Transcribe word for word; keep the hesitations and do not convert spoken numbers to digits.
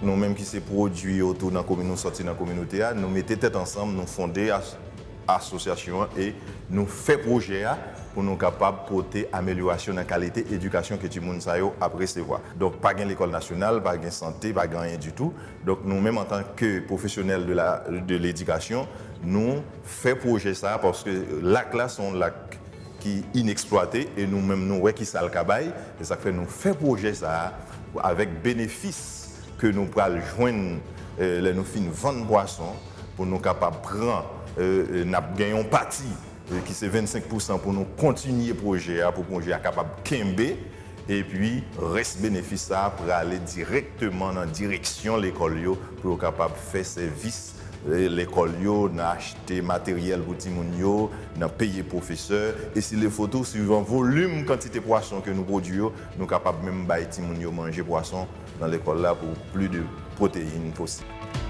Nou menm ki se pwodui yo tou nan komin, nou sòti nan kominote a, nou mete tèt ansanm, nou fonde as- asosyasyon an e nou fè pwojè a pou nou kapab pote amelyorasyon nan kalite edikasyon ke timoun sa yo ap resevwa. Donk, pa gen lekòl nasyonal, pa gen sante, pa gen anyen ditou. Donk, nou menm antanke pwofesyonèl de la, de ledikasyon, nou fè pwojè sa a paske lak la se yon lak ki ineksplwate e nou menm nou wè ki sa l ka bay. Se sa k fè nou fè pwojè sa a avèk benefis ke nou pral jwenn eh, lè nou fin vann pwason pou nou kapab pran, eh, eh, n ap gen yon pati eh, ki se vennsenk pousan pou nou kontinye pwojè a, pou pwojè a kapab kenbe. Epi, rès benefis sa a prale dirèkteman nan direksyon lekòl yo pou yo kapab fè sèvis eh, lekòl yo, nan achte materyèl pou timoun yo, nan peye pwofesè. E si le fo tou, swivan volim kantite pwason ke nou pwodui yo, nou kapab menm bay timoun yo manje pwason nan lekòl la pou plis de pwoteyin posib.